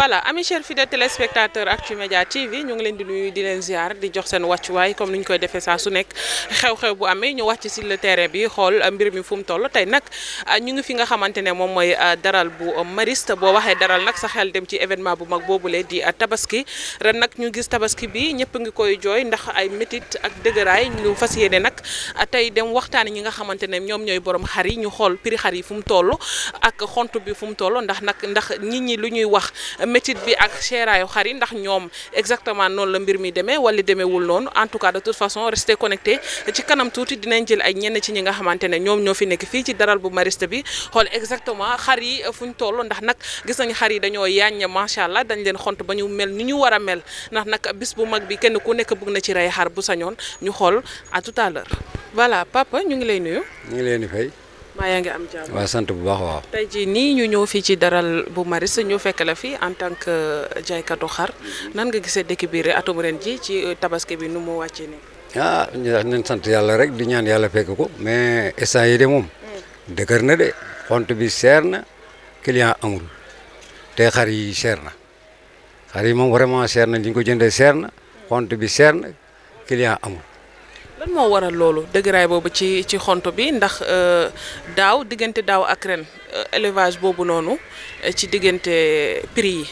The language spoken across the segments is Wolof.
voilà amis chers fidèles téléspectateurs Actumedia TV ñu ngi leen di nuyu di leen ziar di jox seen wàccuwaay comme ni ñu koy defee saa su nekk xew-xew bu amee ñu wàcc si le terrain bi xool mbir mi fu mu toll tey nag ñu ngi fi nga xamante ne moom mooy daral bu Mariste boo waxee daral nag sa xel dem ci événement bu mag boobule di tabaski ren nag ñu gis tabaski bi ñëpp ngi koy jooy ndax ay métit ak dëgëraay ñu fas yéene nag tey dem waxtaan ñi nga xamante ne ñoom ñooy borom xar yi ñu xool prix xar yi fu mu toll ak xont bi fu mu toll ndax nit ñi lu ñuy wax métit bi ak seeraayu xar yi ndax ñoom exactement noonu la mbir mi demee wala demeewul noonu en tout cas de toute façon restez connecté ci kanam tuuti dinañ jël ay ñenn ci ñi nga xamante ne ñoom ñoo fi nekk fii ci daral bu Mariste bi xool exactement xar yi fu ñu toll ndax nag gis nañu xar yi dañoo yaaññe macha allah dañ leen xont ba ñu mel ni ñu war a mel ndax nag bis bu mag bi kenn ku nekk bëgg na ci rey xar bu sañoon ñu xool à tout à l'heure voilà papa ñu ngi lay nuyu. ñu ngi leen di fay. maa yaa ngi am jàmm. waaw sant bu baax waaw. tey jii nii ñu ñëw fii ci daral bu Mariste ñu fekk la fi en tant que jaaykatu xar nan nga gisee dëkk bi atum ren ji ci tabaski bi nu mu wàccee nii. ah nañ sant yàlla rek di ñaan yàlla fekk ko mais instant yi de moom. dëgër na de xont bi seer na client amul te xar yi seer na xar yi moom vraiment seer na li ñu ko jëndee seer na xont bi seer na client amul. lan moo waral loolu dëgëraay boobu ci xont bi ndax daaw diggante daaw ak ren élevage boobu noonu ci diggante prix yi.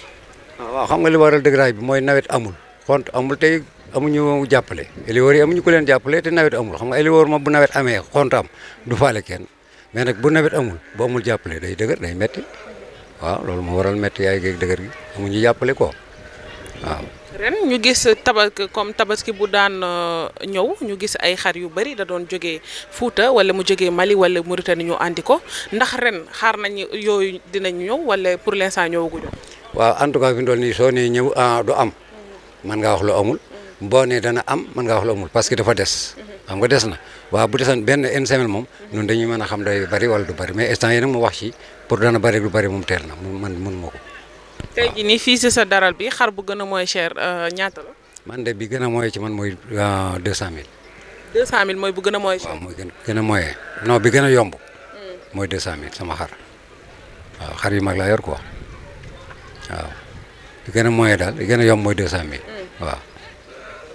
waaw xam nga li waral dëgëraay bi mooy nawet amul xont amul tey amuñu jàppale éleveurs yi amuñu ko leen jàppale te nawet amul xam nga éleveur moom bu nawet amee xont am du faale kenn mais nag bu nawet amul bu amul jàppale day dëgër day metti waaw loolu moo waral metti yaay geeg dëgër gi amuñu jàppale ko waaw. ren ñu gis tabaski bu daan ñëw ñu gis ay xar yu bari da doon jógee Fuuta wala mu jógee Mali wala Mauritanie ñu andi ko ndax ren xaar nañu yooyu dinañ ñëw wala pour l'instant ñëwaguñu. waaw en tout cas fi mu toll nii soo nee ñëw du am mën ngaa wax lu amul boo nee dana am mën ngaa wax lu amul parce que dafa des xam nga des na waaw bu desoon une semaine moom ñun dañuy mën a xam day bari wala du bari mais instant yi nag mu wax ci pour dana bari lu bari moom teel na man mënuma ko. tey jii nii fii si sa daral bi xar bu gën a mooy cher ñaata la. man de bi gën a mooy ci man mooy 200000. 200000 mooy bu gën a mooy cher. waaw mooy gën a mooy non bi gën a yomb. mooy 200000 sama xar waaw xar yu mag laa yor quoi waaw bi gën a mooy daal bi gën a yomb mooy 200000 waaw.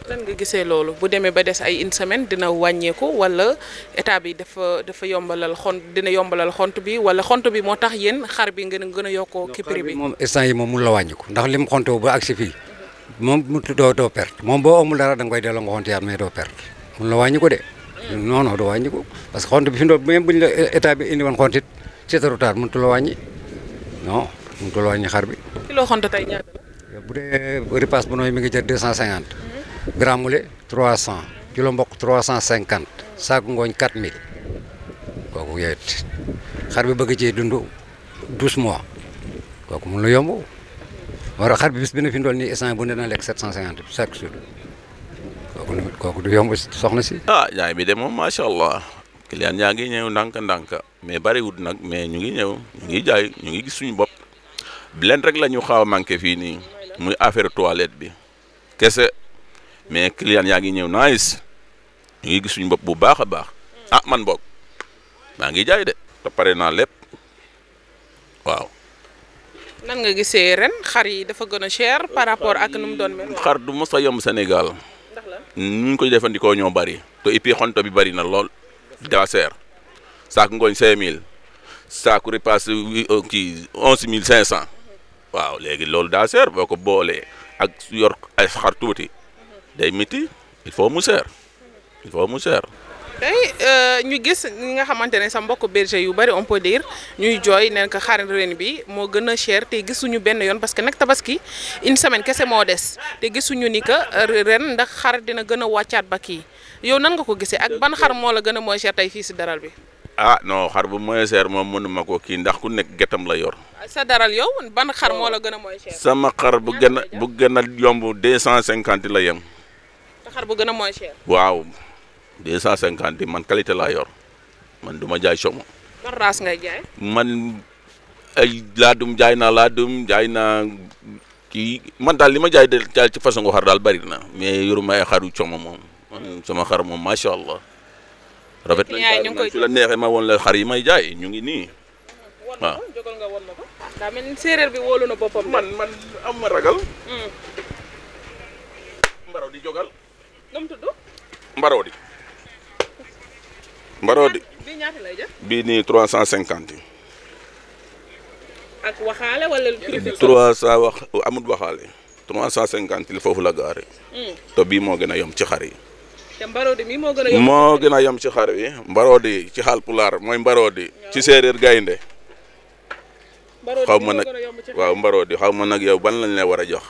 lan nga gisee loolu bu demee ba des ay une semaine dina wàññeeku wala état bi dafa yombalal dina yombalal xont bi wala xont bi moo tax yéen xar bi ngeen gën a yokkoo ki prix bi. moom instant yi moom mun la wàññiku ndax lim xonte wu ba agsi fii moom mu doo perte moom boo amul dara da nga koy delloo nga xonte yaat mais doo perte mun la wàññiku de. non non doo wàññiku parce que xont bi fi mu même buñ la état bi indi woon xontit c'est trop tard mënut la wàññi non mënut la wàññi xar bi. kilo xont tey ñaata la. bu dee ripaas bu nooy mi ngi jël 250. gramme moulé 300 kilo mboq 350 saaku ngooñ 4000 kooku yooyu xar bi bëgg ci dund 12 mois kooku mun la yomb war a xar bi bis bi ne fi mu toll nii instant bu ne dana lekk 750 chaque jour kooku du yomb soxna si. jaay bi de moom macha allah client yaa ngi ñëw ndànk-ndànk mais bariwut nag mais ñu ngi ñëw ñu ngi jaay ñu ngi gis suñu bopp leen rek la ñu xaw a manqué fii nii muy affaire toilette bi kese. mais client yaa ngi ñëw nice ñu ngi gis suñu bopp bu baax a baax man boog maa ngi jaay de te pare naa lépp waaw. nan nga gisee ren xar yi dafa gën a cher par rapport ak nu mu doon mel. xar du mos a yomb Sénégal ñu koy jëfandikoo ñoo bari te et puis xonto bi bari na lool daa seer saaku ngooñ 5000 saaku repas kii 11500 waaw léegi loolu daa seer boo ko boolee ak yor ay xar tuuti. day métti il faut mu cher tey ñu gis ñi nga xamante ne sa mbokk berger yu bari on peut dire ñuy jooy neen ko xar ren bi moo gën a cher te gisuñu benn yoon parce que nag tabaski une semaine kese moo des te gisuñu ni que ren ndax xar dina gën a wàccaat ba kii yow nan nga ko gisee ak ban xar moo la gën a mooy cher tey fii si daral bi. non xar bu mooy cher moom mënuma ko kii ndax ku nekk gettam la yor. sa daral yow ban xar moo la gën a mooy cher. sama xar bu gën a yomb 250 la yem. xar bu gën a mooy cher. waaw 250 man qualité laa yor man du ma jaay somo. ban race ngay jaay. man ay laadum jaay naa kii man daal li ma jaay ci façon xar daal bari na mais yoruma ay xaru como moom man sama xar moom macha allah. rafet nañ su la neexee ma woon la xar yi may jaay ñu ngi nii waaw. daa mel ni séeréer bi wóolu na boppam. man am ma ragal. mbaro di jogal. nu mu tudd. mbaro di. mbaro di. bii ñaata lay jar. bii nii 350. ak waxaale wala. 300 wax amul waxaale. 350 li foofu la gaare. te bii moo gën a yom ci xar yi. te mbaroodi mi moo gën a yom. moo gën a yom ci xar yi. mbaroodi ci Haalpulaar mooy mbaroodi. ci séeréer gaynde. xaw ma nag waaw mbaroodi xaw ma nag yow ban lañ lay war a jox.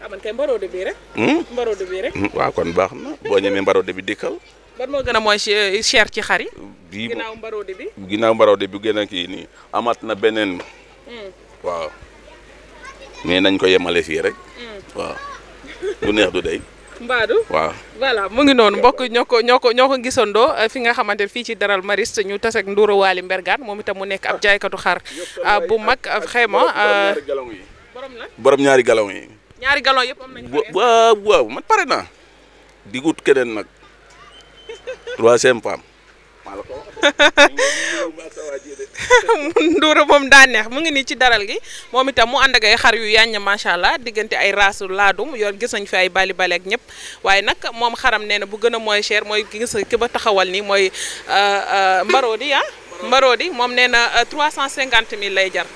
ah man kay mbaroodi bii rek. mbaroodi bii rek. waaw kon baax na boo ñemee mbaroodi bi dikkal. ban moo gën a mooy cher ci xar yi. bii ginnaaw mbaroodi bi. ginnaaw mbaroodi bi gën a kii nii amat na beneen. waaw mais nañ ko yemale fii rek. waaw du neex du dey. Mbaadu waaw voilà mu ngi noonu mbokk ñoo ko gisandoo fi nga xamante fii ci Daral Mariste ñu tas ak Ndoura Waly Mbergane moom itam mu nekk ab jaaykatu xar bu mag xayma. borom ñaari galon yi. ñaari galon yëpp am nañu waaw man pare naa di gut keneen nag 3e femme. Ndoura moom daa neex mu ngi nii ci daral gi moom itam mu ànd ak ay xar yu yàññ macha allah diggante ay raasu laadum yor gis nañ fi ay bali ak ñëpp waaye nag moom xaram nee na bu gën a mooy cher mooy gis ki ba taxawal ni mooy mbaroodi mbaroodi moom nee na 350 000 lay jar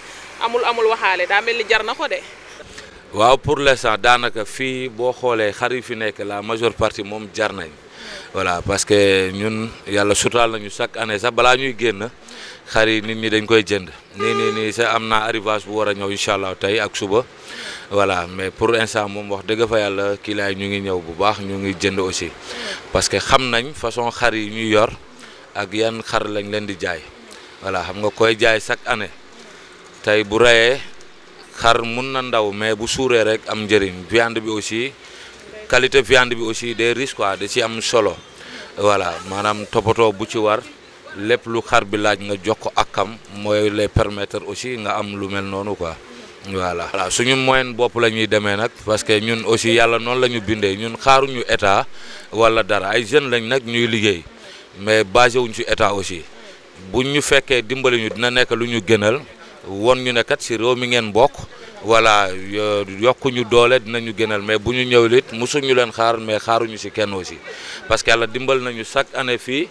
amul waxaale daa mel ni jar na ko de. waaw pour l'instant daanaka fii boo xoolee xar yi fi nekk la majeure partie moom jar nañ. voilà parce que ñun yàlla sutaal nañu chaque année sax balaa ñuy génn xar yi nit ñi dañ koy jënd nii sax am naa arrivage bu war a ñëw incha allah tey ak suba voilà mais pour l'instant moom wax dëgg fa yàlla kii laay ñu ngi ñëw bu baax ñu ngi jënd aussi parce que xam nañ façon xar yi ñuy yor ak yan xar lañ leen di jaay voilà xam nga koy jaay chaque année tey bu rayee xar mun na ndaw mais bu suuree rek am njëriñ viande bi aussi. qualité viande bi aussi des risques quoi da ci am solo voilà maanaam toppatoo bu ci war lépp lu xar bi laaj nga jox ko akam mooy les permettre aussi nga am lu mel noonu quoi voilà. voilà suñu moyen bopp la ñuy demee nag parce que ñun aussi yàlla noonu la ñu bindee ñun xaaruñu état wala dara ay jeunes lañ nag ñuy liggéey mais basé wuñ ci état aussi buñ ñu fekkee dimbali ñu dina nekk lu ñu gënal won ñu ne kat ci réew mi ngeen bokk. voilà yokkuñu doole dinañu gënal mais bu ñu ñëw lit mosuñu leen xaar mais xaaruñu ci kenn aussi parce que yàlla dimbal nañu chaque année fii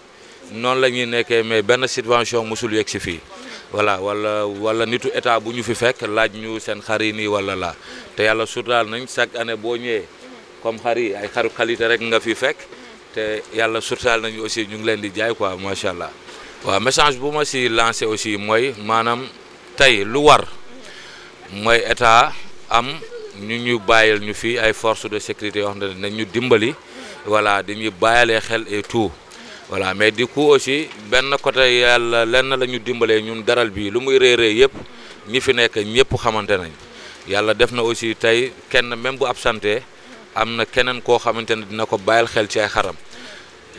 noonu la ñuy nekkee mais benn subvention mosul yegg ci fii voilà wala nitu état bu ñu fi fekk laaj ñu seen xar yi nii wala la te yàlla suturaal nañ chaque année boo ñëwee comme xar yi ay xaru qualité rek nga fi fekk te yàlla suturaal nañu aussi ñu ngi leen di jaay quoi macha allah waaw message bu ma ci lancé aussi mooy maanaam tey lu war. mooy état am ñu bàyyil ñu fii ay forces de sécurité yoo xam ne nañ ñu dimbali voilà dañuy bàyyalee xel et tout voilà mais du coup aussi benn côté yàlla lenn la ñu dimbalee ñun daral bi lu muy réeree yëpp ñi fi nekk ñëpp xamante nañ yàlla def na aussi tey kenn même bu absenté am na keneen koo xamante ne dina ko bàyyil xel ci ay xaram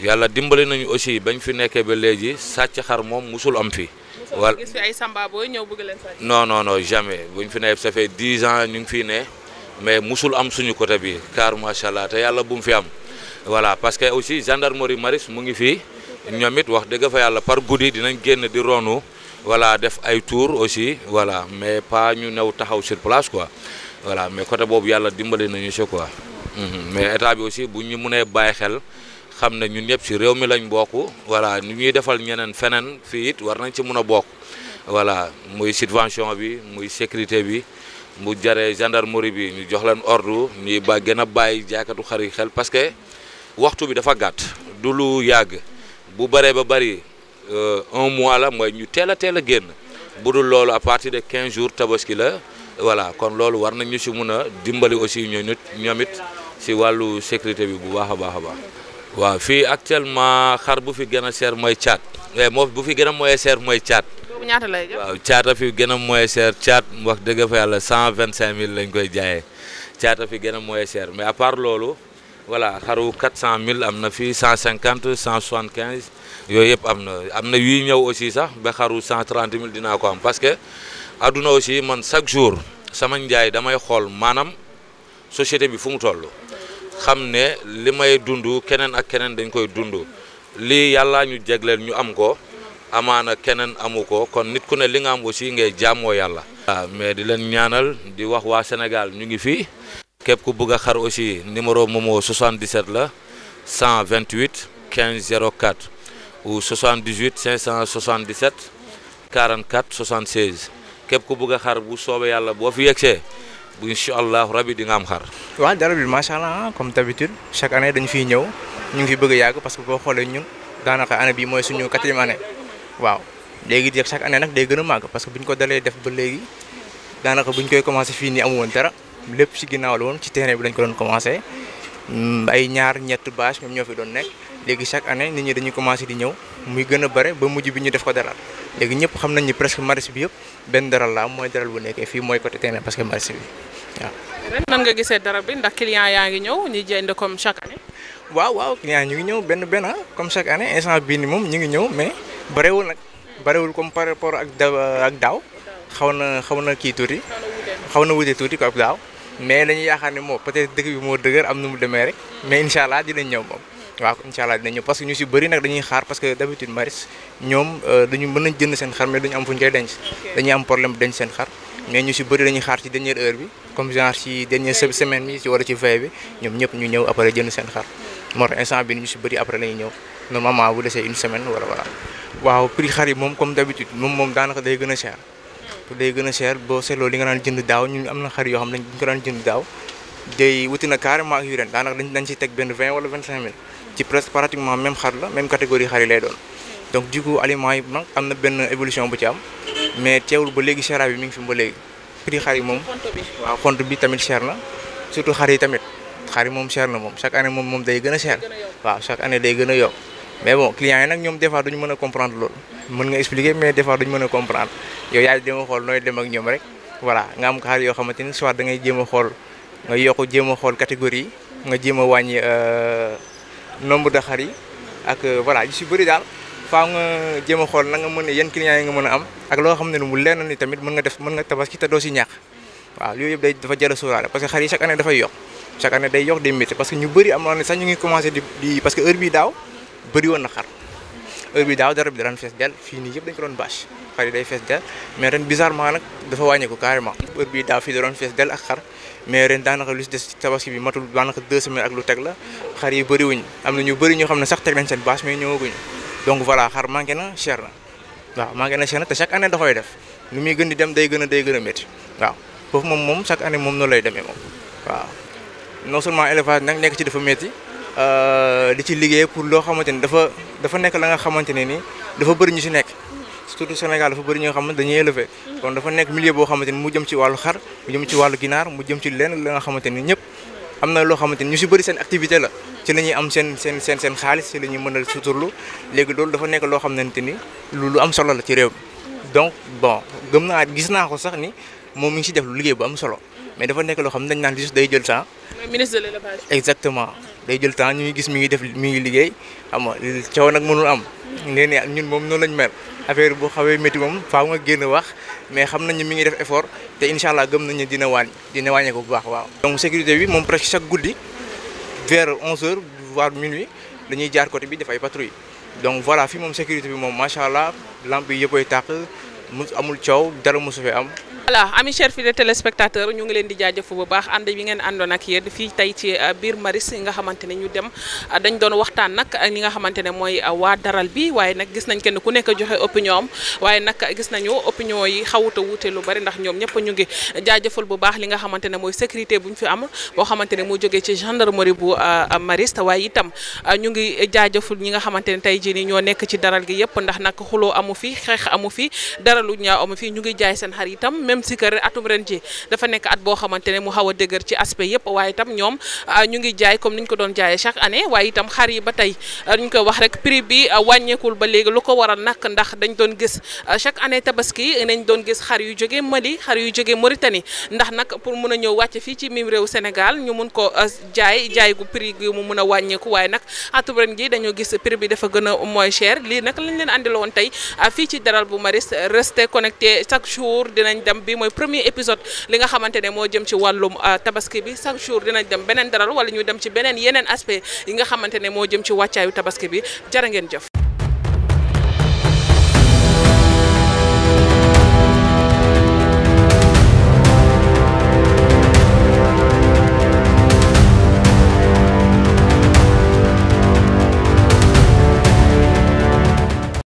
yàlla dimbali nañu aussi bañ fi nekkee ba léegi sàcc xar moom musul am fi. wala gis fi ay samba booy ñëw bëgg leen sàcc. non jamais buñ fi ne ça fait 10 ans ñu ngi fii ne mais musul am suñu côté bi car macha allah te yàlla bu mu fi am voilà parce que aussi gendarmerie Maristes mu ngi fii ñoom it wax dëgg fa yàlla par guddi dinañ génn di ronu voilà def ay tour aussi voilà mais pas ñu new taxaw sur place quoi voilà mais côté boobu yàlla dimbali nañu si quoi mais état bi aussi bu ñu mënee bàyyi xel. xam ne ñun ñëpp ci réew mi lañ bokk voilà ñu ñuy defal ñeneen feneen fii it war nañ ci mën a bokk voilà muy subvention bi muy sécurité bi mu jaree gendarmerie bi ñu jox leen ordre ñuy gën a bàyyi jaaykatu xar yi xel parce que waxtu bi dafa gàtt du lu yàgg bu bëree ba bëri 1 mois la mooy ñu teel a génn bu dul loolu à partir de 15 jours tabaski la voilà kon loolu war nañ ñu ci mën a dimbali aussi ñoom it ci wàllu sécurité bi bu baax a baax a baax. waaw fii actuellement xar bu fi gën a seer mooy caat moo bu fi gën a moyen seer mooy caat. boobu ñaata lay jël. waaw caata fi gën a moyen seer caat wax dëgg fa yàlla 125 000 lañ koy jaayee caata fi gën a moyen seer mais à part loolu voilà xaru 400 000 am na fii 150 175 yooyu yëpp am na yuy ñëw aussi sax ba xaru 130 000 dinaa ko am parce que adduna aussi man chaque jour sama njaay damay xool maanaam société bi fu mu toll. xam ne li may dund keneen ak keneen dañ koy dund lii yàlla ñu jegleel ñu am ko amaana keneen amu ko kon nit ku ne li nga am aussi ngay jaamoo yàlla waaw mais di leen ñaanal di wax waa Sénégal ñu ngi fii képp ku bëgg a xar aussi numéro Momo 77 la 128 15 04 ou 78 577 44 76 képp ku bëgg a xar bu soobee yàlla boo fi yegsee bu incha allah rabi di nga am xar. waaw dara bi macha allah comme d'habitude chaque année dañu fiy ñëw ñu ngi fi bëgg a yàgg parce que boo xoolee ñun daanaka année bi mooy suñu 4e année waaw léegi chaque année nag day gën a màgg parce que bu ñu ko dalee def ba léegi daanaka bu ñu koy commencé fii nii amu woon dara lépp ci ginnaaw la woon ci terrain bi lañ ko doon commencé ay ñaar ñett bâche ñoom ñoo fi doon nekk léegi chaque année nit ñi dañuy commencé di ñëw muy gën a bare ba mujj bi ñu def ko daral léegi ñëpp xam nañ ni presque marché bi yëpp benn daral la am mooy daral bu nekkee fii mooy côté terrain parce que marché bi waaw. ren nan nga gisee daral bi ndax client yaa ngi ñëw ñi jënd comme chaque année. waaw client ñu ngi ñëw benn comme chaque année instant bii ni moom ñu ngi ñëw mais barewul nag barewul comme par rapport ak daaw xaw na kii tuuti xaw na wute tuuti ko ak daaw mais dañuy yaakaar ne moom peut-être dëkk bi moo dëgër am nu mu demee rek mais incha allah dinañ ñëw moom waaw incha allah dinañ ñëw parce que ñu si bëri nag dañuy xaar parce que d'habitude maris ñoom dañu mën nañ jënd seen xar mais duñu am fu ñu koy denc dañuy am problème denc seen xar mais ñu si bëri dañuy xaar ci dernière heure bi comme genre ci dernière semaine bi ci wala ci veille bi ñoom ñëpp ñu ñëw après jënd seen xar moo tax instant bi ñu si bëri après lañuy ñëw normalement bu desee une semaine wala voilà waaw prix xar yi moom comme d'habitude moom daanaka day gën a cher boo seetloo li nga daan jënd daaw ñun am na xar yoo xam ne dañ ko daan jënd daaw day wuti na carrément ak yu ren daanaka dañ ci teg benn 20 wala 25 000 ci presque pratiquement même xar la même catégorie xar yi lay doon donc du coup aliments yi nag am na benn évolution bu ci am mais teewul ba léegi cher bi mi ngi fi ba léegi prix xar yi moom waaw xont bi tamit cher na surtout xar yi tamit xar yi moom cher na moom chaque année moom day gën a cher waaw chaque année day gën a yokk mais bon clients yi nag ñoom des fois duñu mën a comprendre loolu mën nga expliquer mais des fois duñu mën a comprendre yow yaay jéem a xool nooy dem ak ñoom rek voilà nga am xar yoo xamante ni soit da ngay jéem a xool nga yokk jéem a xool catégorie yi nga jéem a wàññi nombre de xar yi ak voilà yu si bëri daal faaw nga jéem a xool na nga mën a yan clients yi nga mën a am ak loo xam ne mu leer na ni tamit mën nga tabaski te doo si ñàkk waaw yooyu yëpp dafa jar a sóoraale parce que xar yi chaque année dafay yokk chaque année day yokk day métti parce que ñu bëri am na ne sax ñu ngi commencé di parce que heure bii daaw bëri woon na xar heure bi daaw dara bi daan fees del fii nii yëpp dañ ko doon bâche xar yi day fees del mais ren bizarrement nag dafa wàññeeku carrément heure bi daaw fii da doon fees del ak xar mais ren daanaka lu si des ci tabaski bi matul daanaka 2 semaines ak lu teg la xar yi bëri wuñ am na ñu bëri ñoo xam ne sax teg nañ seen bâche mais ñëwaguñu donc voilà xar manqué na cher na waaw manqué na cher na te chaque année da koy def nu muy gën di dem day gën a métti waaw foofu moom chaque année moom noonu lay demee moom waaw non seulement élevage nag nekk ci dafa métti di ci liggéey pour loo xamante ni dafa nekk la nga xamante ne ni dafa bëri ñu si nekk surtout Sénégal dafa bëri ñoo xam ne dañuy élever kon dafa nekk milieu boo xamante ni mu jëm ci wàllu xar mu jëm ci wàllu ginaar mu jëm ci lenn la nga xamante ni ñëpp am na loo xamante ni ñu si bëri seen activité la ci la ñuy am seen xaalis ci la ñuy mën a suturlu léegi loolu dafa nekk loo xamante ni lu am solo la ci réew mi donc bon gis naa ko sax ni moom mi ngi si def lu liggéey bu am solo mais dafa nekk loo xam ne dañ naan juste day jël temps. ministre de l'élevage. exactement day jël temps ñu ngi gis mi ngi liggéey xam nga coow nag mënul am. nee na ñun moom noonu lañ mel affaire bu xawee métti moom faaw nga génn wax mais xam nañu mi ngi def effort te incha allah gëm nañu dina wàññi ko bu baax waaw. donc sécurité bi moom presque chaque guddi vers 11h voire minuit dañuy jaar côté bi def ay patrouille donc voilà fii moom sécurité bi moom macha allah lamp yi yëpp ay tàq amul coow dara mosu fi am. voilà amis chers fidèles téléspectateurs ñu ngi leen di jaajëf bu baax ànd bi ngeen àndoon ak yéen fii tey ci biir Maris nga xamante ne ñu dem dañ doon waxtaan nag ak li nga xamante ne mooy waa daral bi waaye nag gis nañ kenn ku nekk joxe opinion am waaye nag gis nañu opinion yi xawut a wuute lu bari ndax ñoom ñëpp ñu ngi jaajëfal bu baax li nga xamante ne mooy sécurité bu ñu fi am boo xamante ne moo jógee ci gendarmerie bu Maris waaye itam ñu ngi jaajëfal ñi nga xamante ne tey jii nii ñoo nekk ci daral gi yëpp ndax nag xuloo amu fi xeex amu fi dara lu ñaaw amu fi ñu ngi jaay seen xar itam même si kër atum ren ji dafa nekk at boo xamante ne mu xaw a dëgër ci aspect yëpp waaye itam ñoom ñu ngi jaay comme niñ ko doon jaayee chaque année waaye itam xar yi ba tey ñu koy wax rek prix bi wàññeekul ba léegi lu ko waral nag ndax dañ doon gis chaque année tabaski nañ doon gis xar yu jógee Mali xar yu jógee Mauritanie ndax nag pour mun a ñëw wàcc fii ci mim réew Sénégal ñu mun ko jaay gu prix gi mu mun a wàññeeku waaye nag atum ren ji dañoo gis prix bi dafa gën a moins cher lii nag lañ leen andiloon tey fii ci daral bu Maris restez connecté chaque jour dinañ dem bi mooy premier épisode li nga xamante ne moo jëm ci wàllum tabaski bi chaque jour dinañ dem beneen daral wala ñu dem ci yeneen aspect yi nga xamante ne moo jëm ci wàccaayu tabaski bi jërë ngeen jëf